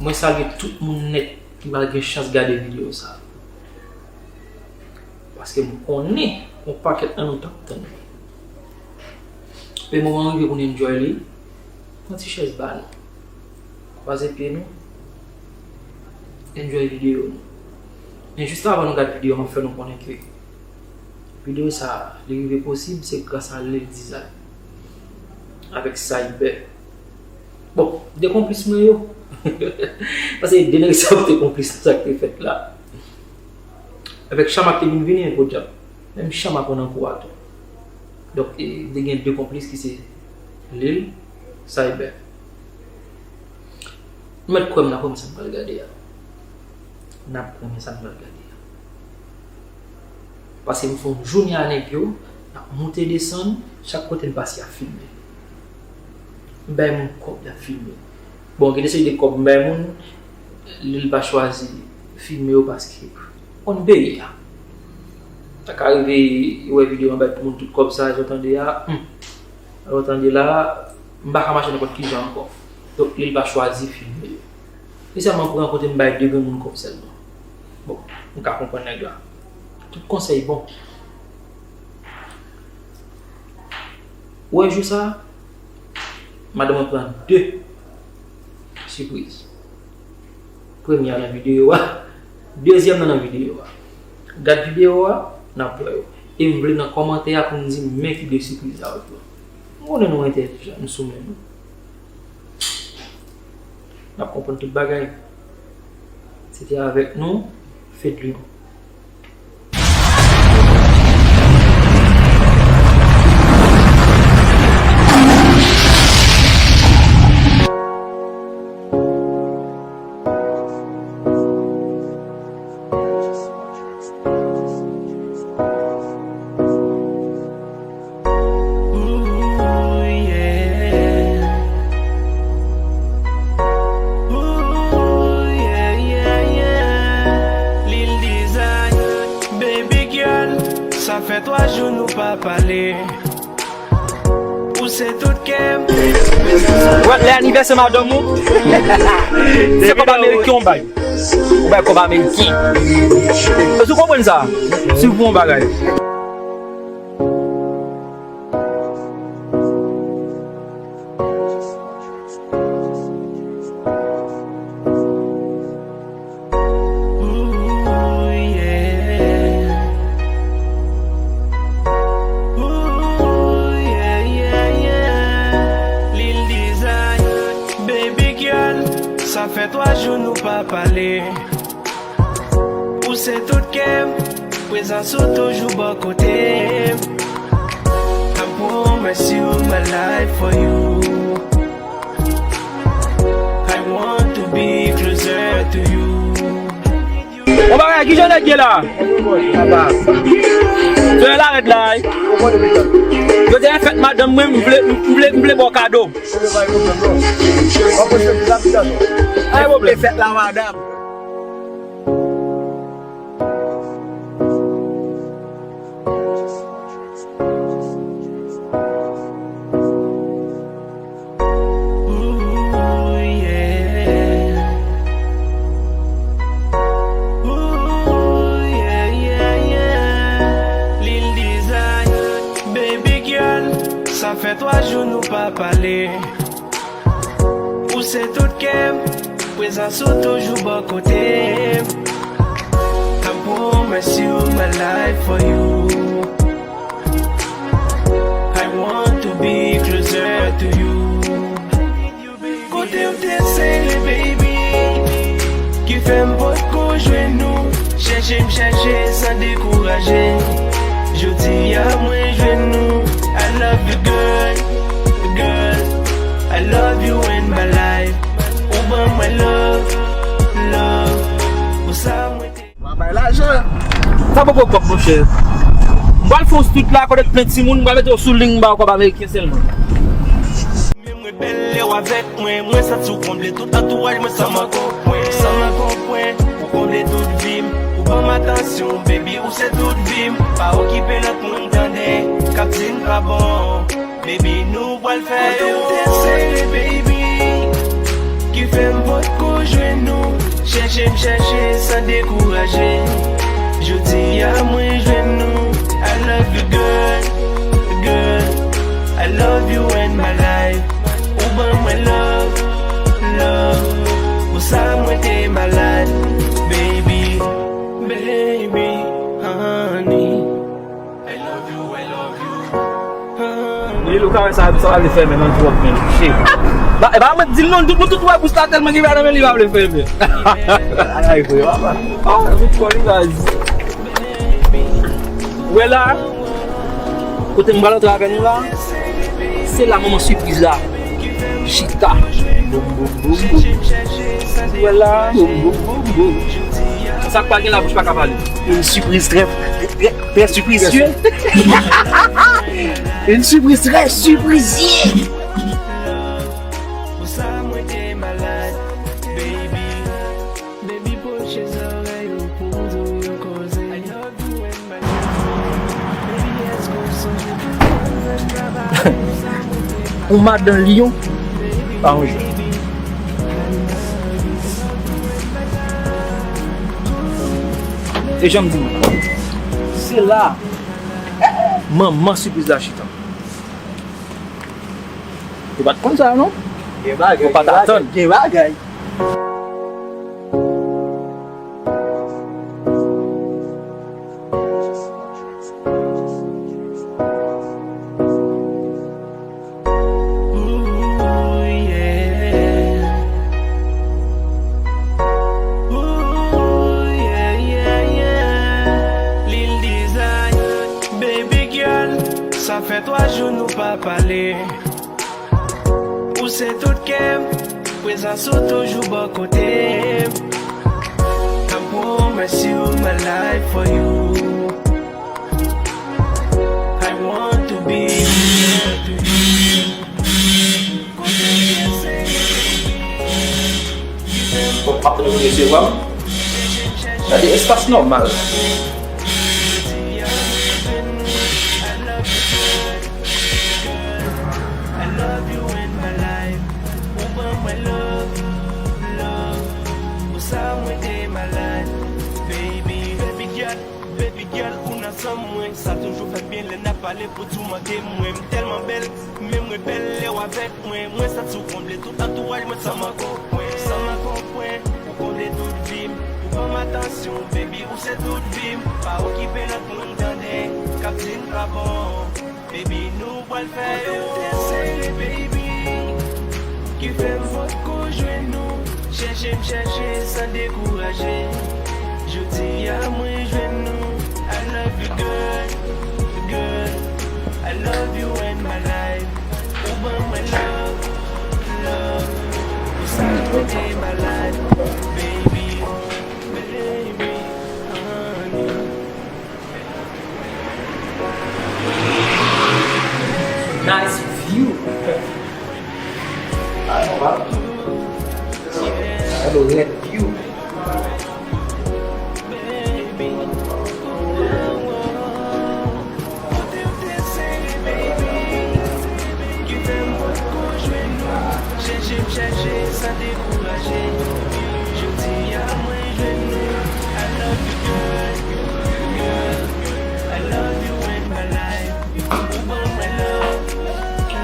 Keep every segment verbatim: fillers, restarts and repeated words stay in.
Mwen salye tout moun nèt ki pral gen chans gade videyo sa a. Paske m konnen yon pakèt nan nou t ap tann li. E moman an rive pou n enjoy li. Pran ti chèz ba nou. Kwaze pye nou. Enjoy videyo nou. Men jis avan nou gad videyo, m ap fè nou konnen ke videyo sa a, li rive posib, se gras a Lil Design avèk Cyber. Bon, de konplis mwen yo. Paske de nèg sa yo te konplis nan sa k te fèt la. Avèk Chama ki te vin vini, podyab. Menm Chama pran nan kou a tou. Donk, e, te gen de konplis ki se Lil, Cyber. Nou mèt kwè m, n ap renmen sa n pral gade a. N ap renmen sa n pral gade a. Paske m fè yon jounen a nèg yo, n ap moute desann, chak kote n pase y ap filme. M bay moun kòb, y ap filme. Bon, gen de seri de kòb m bay moun, Lil pa chwazi filme yo paske konn peyi a. Sa ka rive, yo wè videyo an bay pou moun tout kòb sa, jan w tande a, hmm. Alò, tande la, m pa ka mache nenpòt ki jan ankò. Donk, Lil pa chwazi filme yo. Li sèlman pran kote m bay de grenn moun kòb sèlman. Bon, m ka konprann nèg la. Tout konsèy bon. Ou wè jou sa a, madanm mwen pran de sipriz. Premye a nan videyo a, dezyèm nan nan videyo a. Gad videyo a, n ap wè yo. E m vle nan kòmantè a pou n di m men ki de sipriz sa yo pran. M konnen nou entèlijan, nou sou men nou. N ap konprann tout bagay. Se te avèk nou, Fedlion. Ooh, yeah. Ooh, yeah, yeah, yeah. Lil Design, baby girl, sa fè twa jou nou pa pale. Ou se tout kè m. Wè, lè anivèsè madanm ou, se kòb ameriken ou bay. Ou bay kòb ameriken. Èske w konprann sa? Si w pou yon bagay. Ooh, yeah. Ooh, yeah, yeah, yeah. Lil Design, baby girl, sa fè twa jou nou pa pale. Ou se tout kè m, prezans ou toujou bò kote m. I promise you my life for you. I want to be closer to you. Bon bagay, kijan nèg ye la? Sou la rèd la, wi. Yo te fèt madanm mwen, m vle, m vle, m vle ba w kado. Ay, pwoblèm. Fèt la, madanm. Ooh, yeah. Ooh, yeah, yeah, yeah. Lil Design, baby girl, sa fè twa jou nou pa pale. Ou se tout kè m, prezans ou toujou bò kote m. I promise you my life for you. I want to be closer to you. Kote w te sere, baby, ki fè m potko jwenn ou. Chèche m chèche san dekouraje. Jodi a mwen jwenn ou. I love you, girl, girl. I love you in my life. Ou ban mwen love, love. Ou sa mwen te. Mwen bay lajan. Sa poko kòb, monchè. M pral fè yon street la, kote plen timoun, m pral mete yo sou liy, m ba yo kòb ameriken sèlman. Men mwen bèl lè w avèk mwen, mwen santi w konble tout antouraj mwen san manke yon pwen, san manke yon pwen. Ou konble tout vi m, ou ban m atansyon, baby, ou se tout vi m. Pa okipe lòt moun tande, k ap di n pa bon. Baby, nou pral fè yo. Kote w te sere, baby, ki Fè m potko jwenn ou, chèche m chèche san dekouraje. Jodi a mwen jwenn ou, I love you girl, girl, I love you and my life. Ou ban mwen love, love, pou sa mwen te malad, baby, baby, honey. Lil, ou ka wè sa, sa pa vle fèmen nan twòp, men shit. Ba, e pa mwen di l non, tout, nou tout wè bouch la tèlman gen bagay nan men li pa vle fèmen. Ay, vre, papa. Oh, tout kò li baz. Ou wè la, kote m pral antre avè nou la, se la moman sipriz la. Chita. Boum, boum, boum, boum. Ou wè la, boum, boum, boum, boum. Sa k pa gen la bouch pa ka pale. Une surprise très, très, très surprise. Une surprise très surprise. Pou sa mwen te malad, baby. Baby, pwoche zòrèy ou pou m di w yon koze. I love you and my life. Baby, èske w sonje tout tan n pa pale, pou sa mwen te malad? Yon madan lyon pa yon jwèt. E jan m di nou, se la manman sipriz la chita. Ou pa t konn sa, non? Gen bagay, ou pa t gen bagay, atann. Gen bagay. Ooh, yeah. Ooh, yeah, yeah, yeah. Lil Design, baby girl, sa fè twa jou nou pa pale. Ou se tout kè m, prezans ou toujou bò kote m. I promise you my life for you. I want to be here to you. Bon, ap nou resevwa m. Gade espas nòmal. I love you and my life. Ou ban mwen love, love. Pou sa mwen te malad, baby. Baby girl, baby girl, ou nan san mwen. Sa toujou fè m byen lè n ap pale pou di w manke mwen. M tèlman bèl, men mwen bèl lè w avèk mwen. Mwen santi w konble tout antouray mwen san manke w pwen. San manke w pwen, ou konble tout vi m. Ou ban m atansyon, baby, ou se tout vi m. Pa okipe lòt moun tande, k ap di n pa bon. Baby, nou pral fè yo. Kote w te sere, baby, ki fè m potko jwenn ou. Chèche m chèche san dekouraje. Jodi a mwen jwenn ou. I love you, girl, girl. I love you and my life. Ou ban mwen love, love. Pou sa mwen te malad, baby, baby, honey. Nice view. Hello, red view. Chèche m chèche san dekouraje. Jodi a mwen jwenn ou. I love you, girl, girl. I love you and my life. Ou ban mwen love,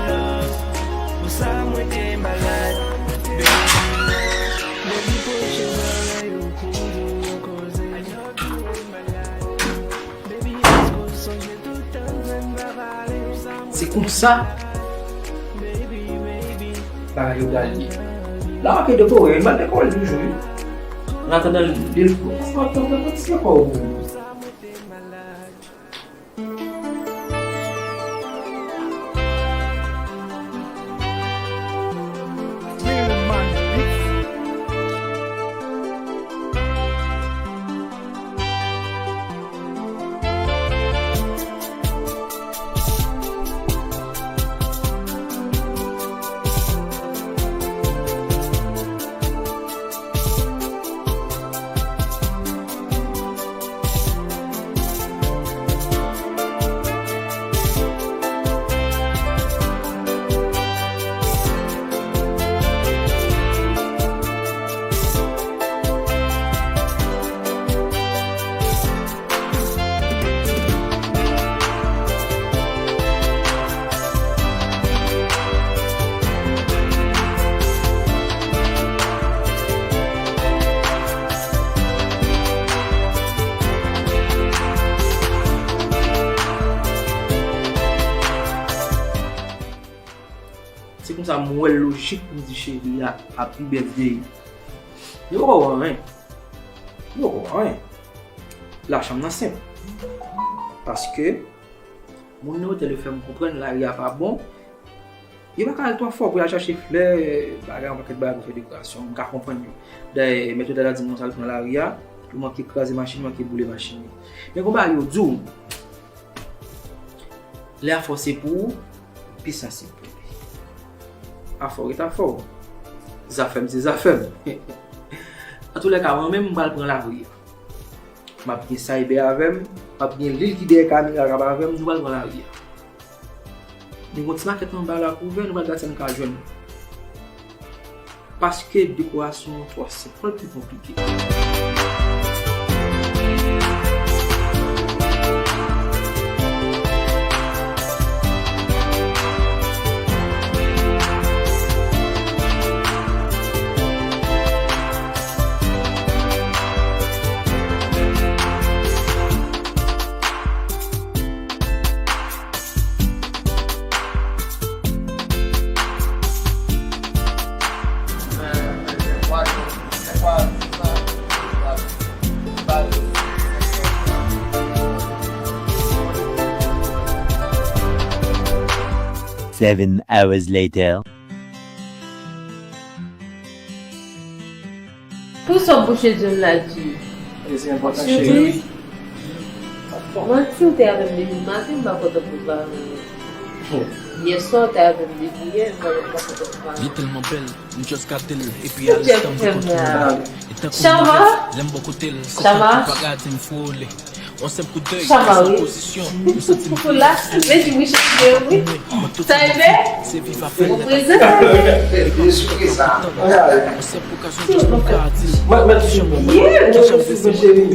love. Pou sa mwen te malad, baby. Baby, pwoche zòrèy ou pou m di w yon koze. I love you and my life. Se konsa bagay yo pral ye. La, ok, dekore, m ap dekore l toujou, wi. An atandan, li, an atandan, pran ti kò w pou mwen. M wè l lojik pou m di cheri a happy birthday. Yo poko wè anyen. Yo poko wè anyen. La chanm nan senp. Paske moun nan otèl yo fè m konprann lari a pa bon. Yo pa ka al twò fò pou y al chache flè, bagay, yon pakèt bagay pou fè dekorasyon. M ka konprann yo. Dayè, mèt otèl la di m konsa, l pran lari a, yo manke kraze machin, manke boule machin yo. Men konpa yo di w, lè a fò se pou ou, pi sansib pou li. Afè w ret afè w. Zafè m se zafè m. Antoulèka, mwen menm, m pral pran lari a. M ap gen Cyber avè m, m ap gen Lil ki dèyè kamera k ap avè m, nou pral pran lari a. Nou gen yon ti makèt anba la k ouvè, nou pral gad sa nou ka jwenn. Paske dekorasyon an twò senp, fò l pi konplike. Seven hours later. Pou sa w bouche zye w la, G. E se enpòtan, cheri. Manti, w te avè m depi maten, m pa kontan pou w pa. Yèswa, w te avè m depi yè, m pa, m pa kontan pou w pa. Li tèlman bèl, m just gade l, epi Ou ale just tann fè m kontwole. La. E tankou Chama? Lè m bò kote l, se Chama? Tankou paradi m frole. Yon senp kout dèy, Chama, wi. Pou la, men si mwen chanje, wi. Sa e bè? Ou prezan, sa e bè? Mwen, mwen, mwen, cheri.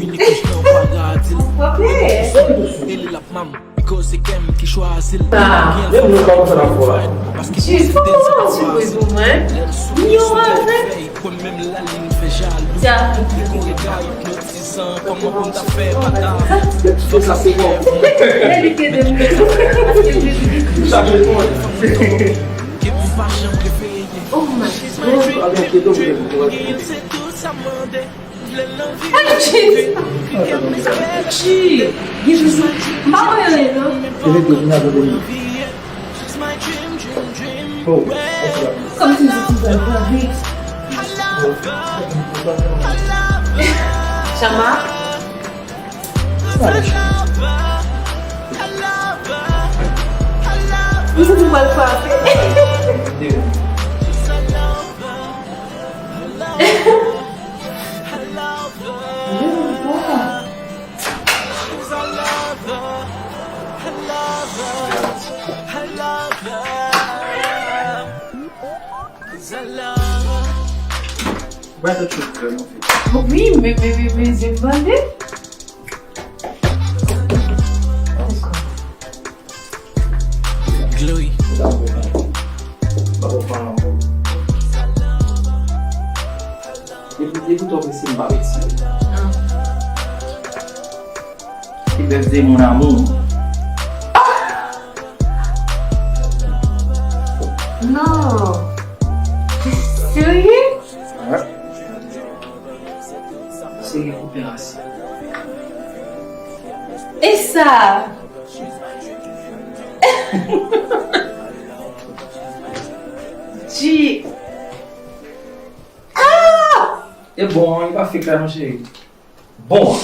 Ou pwòp, eh. Ah. Menm nou pa konn sa n ap fè la. Jis, fò w pa sipòte pou mwen. Yon avèk. Dja. Sa se bon. Sa se bon. Oh my God. Ay, G! G! G! M pa konn anyen, non. Kòmsi m soti pral pran vit. Chama? M soti pral frape. Bay tèt cho frè nou fi. Wi, men, men, men, men, je m bande. Glory. Depi, depi w ap eseye m pa retire. Ah. Ki bèf de mon amour. Non. Serye? Wè. Serye koupe rasi. E sa? G. Ah! E bon, li pa fake la non cheri. Bon.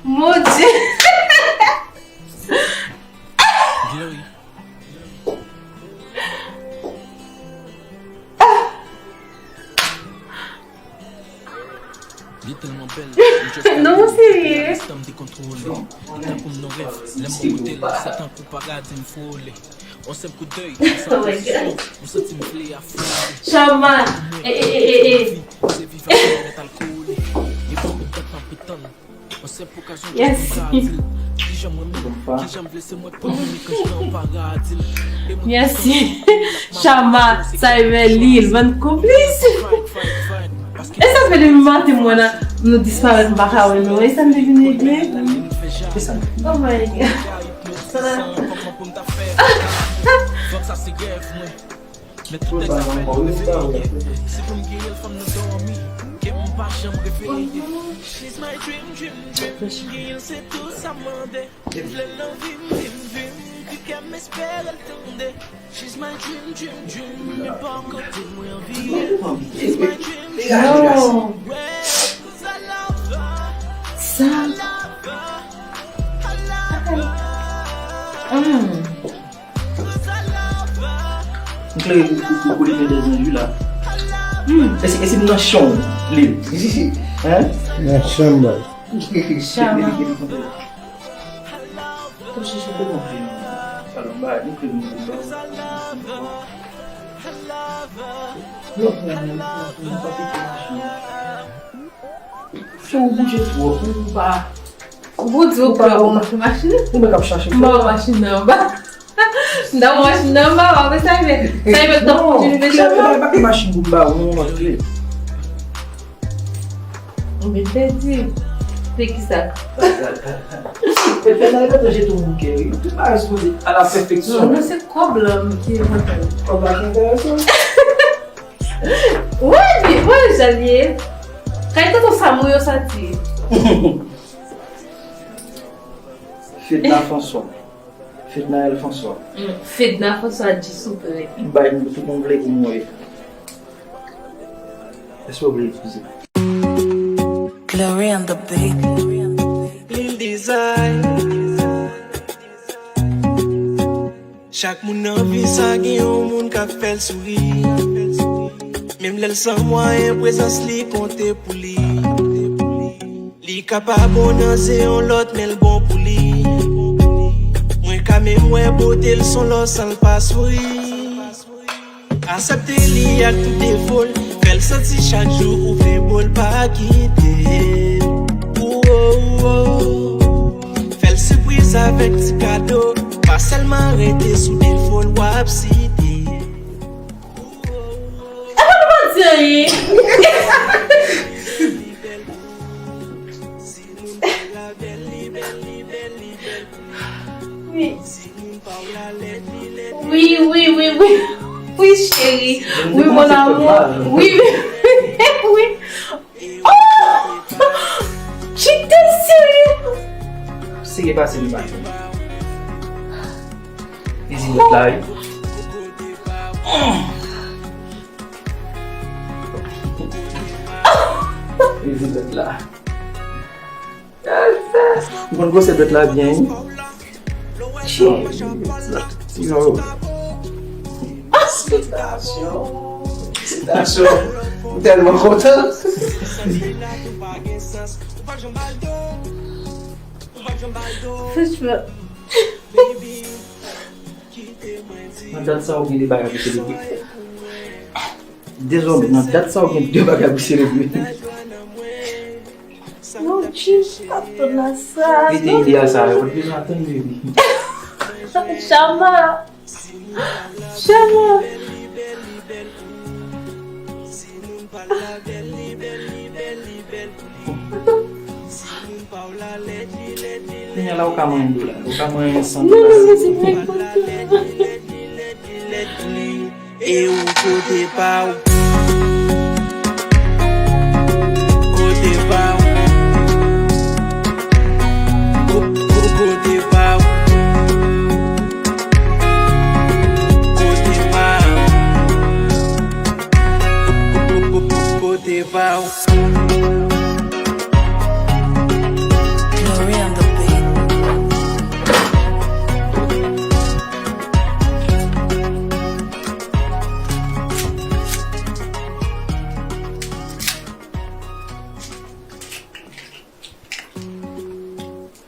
Mon Dieu. Glory. Li tèlman bèl, m just Non, serye. Tankou m nan rèv, lè m bò kote l, se tankou paradi m frole. Yon senp kout dèy, yon senp pozisyon, m santi m vle afole. Chama, e, e, e, e, e. Se viv avè mèt alkole. E pou m dat m ap tann. Yon senp okazyon pou m ka di l kijan mwen menm, kijan m vle se mwen pou mwen ni kanj nan paradi l. E mwen Mèsi. Chama, sa e bèl li, l bann konplis. E sa fè depi maten mwen nan, nou disparèt, m pa ka wè nou. E sa m te vin regle? E sa m te vin Oh my God. Sa la. Sa se rèv mwen. Men tout nèg sa fè nou reveye. Si pou m genyen l, fò m nan dòmi. Ke m pa janm reveye. She's my dream, dream, dream. Genyen l se tout sa m mande. M vle l nan vi m, vi m, vi m. Ki kè m espere l tande. She's my dream, dream, dream. Men pa kote mwen anvi ye. She's my dream, dream, dream. Sa. Mm. M klere pou, pou, pou, pou li mete zanj wi la. Hmm. E si, e si m nan chanm li? Hein? Nan chanm bay. Chama. Touche cheve. Salon bay, m klere m klere. Non, non, non, non, non, pa pete machin. Fè w bouje twòp, ou pa. Ou di ou pa ou machin. Ou mèt ap chache. M ba ou machin nan anba. M ta pran machin nan anba, w ap sa rive. Sa rive tan pou di nou deja. Non, pa gen machin pou m ba ou, non, non, kle. Ou vin pèdi. Se ki sa? E fè nan reto jete yon bouke, wi. Tout bagay sipoze à la perfection. Non, non, se kòb la ki enpòtan. Kòb la ki enterese w? Wè, bi, wè, jan l ye. Kay tonton Sam ou yo sa ti. Fedna François. Fednaelle François. Mm, Fedna François, di souple. M bay nou tout moun vle pou mwen. Èske w vle eskize? Glory on the beat. Lil Design. Chak moun nan vi sa gen yon moun k ap fè l souri. Menm lè l san mwayen, prezans li konte pou li. Li ka pa bon nan zye yon lòt, men l bon pou li. Mwen ka menm wè bote l s on lò san l pa souri. Aksepte li ak tout defo l, fè l santi chak jou ou vle bo l pa kite l. Ou, ou, ou. Fè l sipriz avèk ti kado, pa sèlman rete sou defo l w ap site. Epa nou pa di anyen. Wi. Wi, wi, wi, wi. Wi, cheri. Wi, mon amour. Wi, wi, wi. Oh! Chita, sérieux? Serye pase li pa. Li di lòt la, wi. Li di lòt la. Ou konn gwosè dwèt la byen, wi. Yo. Felisitasyon. Felisitasyon. M tèlman kontan. Franchman. Nan dat sa ou gen de bagay pou selebre. Dezòmè, nan dat sa ou gen de bagay pou selebre. Non, Jim, pa tann a sa. Li te ideal sa, yo pa t bezwen atann, baby. Chama. Chama. Kounye a la, ou ka manyen dola, ou ka manyen san dola. Non, non, non, se pa enpòtan. E ou kote pa ou. Kote pa ou. Ko-, ko-, kote pa ou. Kote pa ou. Ko-, ko-, ko-, kote pa ou. Glory on the beat.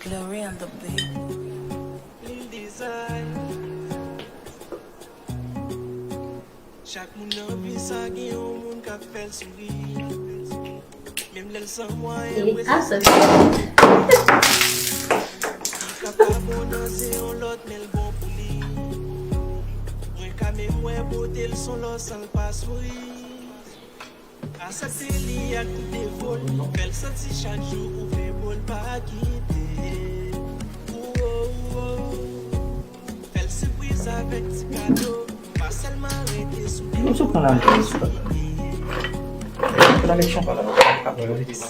Glory on the beat. Chak moun nan vi sa gen yon moun k ap fè l souri. Menm lè l san mwayen, prezans li. Li ka pa bon nan zye yon lòt, men l bon pou li. Mwen ka menm wè bote l s on lò san l pa souri. Aksepte li ak tout defo l, fè l santi chak jou ou vle bo l pa kite. Ou, ou, ou. Fè l sipriz avèk ti kado. Yo sou pran la, yo sou pran la. Pran leksyon pa la, yo pa ka pran leksyon.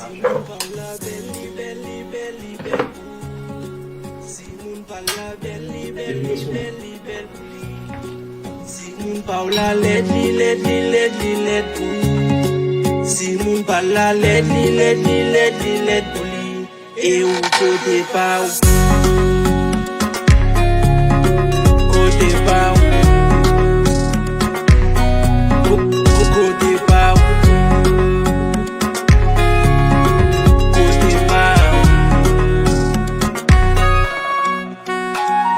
Si moun pa w la lèd, li lèd, li lèd, li lèd pou li. Si moun pa w la lèd, li lèd, li lèd, li lèd pou li. E ou kote pa w. Kote pa w. Ko-, ko-, kote pa w. Kote pa w.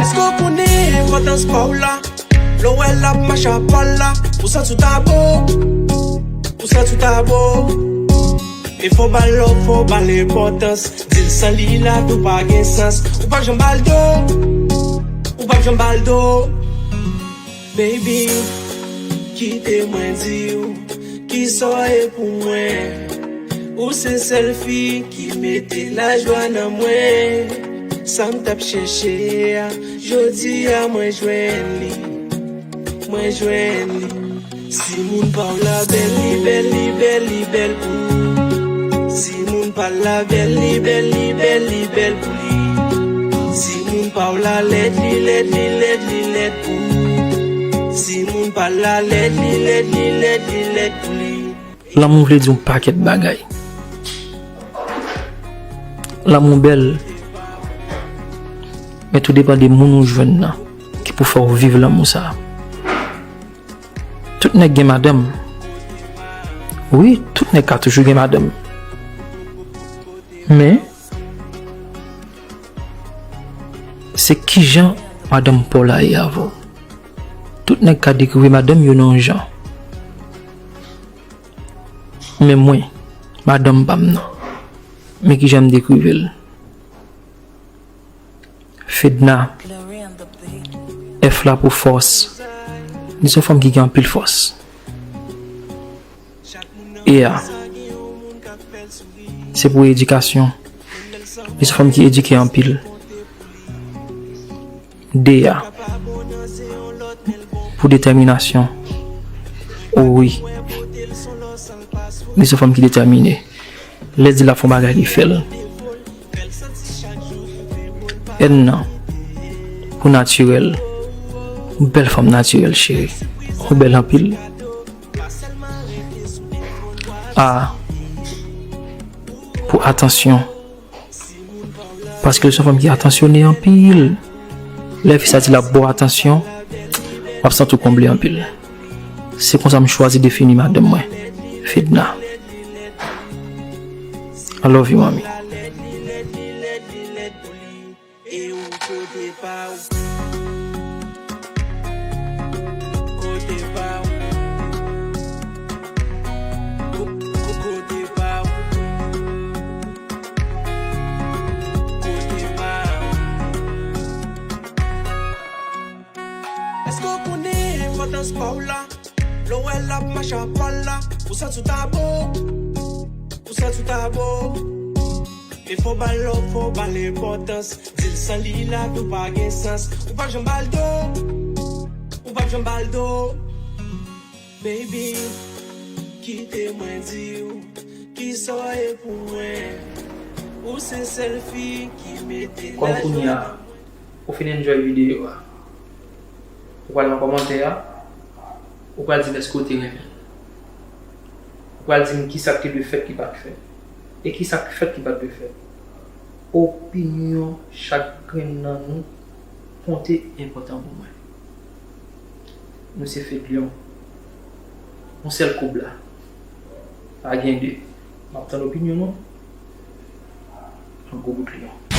Èske w konnen enpòtans pa w la? Lè w wè l ap mache a pa l la, ou santi w ta bo, ou santi w ta bo. E fò w ba l love, fò w ba l enpòtans. Di l san li lavi w pa gen sans. Ou p ap janm ba l do, ou p ap janm ba l do. Baby, kite mwen di w kisa w ye pou mwen. Ou se sèl fi ki mete lajwa nan mwen. Sa m t ap chèche a, jodi a mwen jwenn li. Mwen jwenn li. Si moun pa w la bèl, li bèl, li bèl, li bèl pou ou. Si moun pa l la bèl, li bèl, li bèl, li bèl pou li. Si moun pa w la lèd, li lèd, li lèd, li lèd pou ou. Si moun pa l la lèd, li lèd, li lèd, li lèd pou li. Lanmou vle di yon pakèt bagay. Lanmou bèl. Men tou depann de moun ou jwenn nan ki pou fè w viv lanmou sa a. Tout nèg gen madanm. Wi, tout nèg ka toujou gen madanm. Men, se kijan madanm pa w la ye avè w. Tout nèg ka dekrive madanm yo nan yon jan. Men mwen, madanm pa m nan. Men kijan m dekrive l. Fedna, F la pou fòs. Li se yon fanm ki gen anpil fòs. E a, se pou edikasyon. Li se yon fanm ki edike anpil. D a, pou detèminasyon. O wi. Li se yon fanm ki detèmine. Lè di l ap fè yon bagay, li fè l. N nan, pou natirèl. Yon bèl fanm natirèl, cheri. Ou bèl anpil. A, pou atansyon. Paske l se yon fanm ki atansyone anpil. Lè fi sa di l ap ba w atansyon, w ap santi w konble anpil. Se konsa m chwazi defini madanm mwen, Fedna. I love you, manmi. E ou kote pa w. Kote pa w. Ko-, ko-, kote pa w. Kote pa w. Èske w konnen enpòtans pa w la? Lè w wè l ap mache a pa l la, ou santi w ta bo. Ou santi w ta bo. E fò w ba l love, fò w ba l enpòtans. Di l san li lavi w pa gen sans. Ou p ap janm ba l do. Ou p ap janm ba l do. Baby, kite mwen di w kisa w ye pou mwen. Ou se sèl fi ki mete laj nan. Kòm kounye a, ou fin enjoy videyo a, ou pral nan kòmantè a, ou pral di m èske ou te renmen l. Ou pral di m kisa k te dwe fèt ki pa t fèt. E kisa k fèt ki pa t dwe fèt. Opinyon chak grenn nan nou konte, enpòtan pou mwen. Nou se Fedlion. Yon sèl koub la. Pa gen de. M ap tann opinyon nou. Yon gwo bout Lion.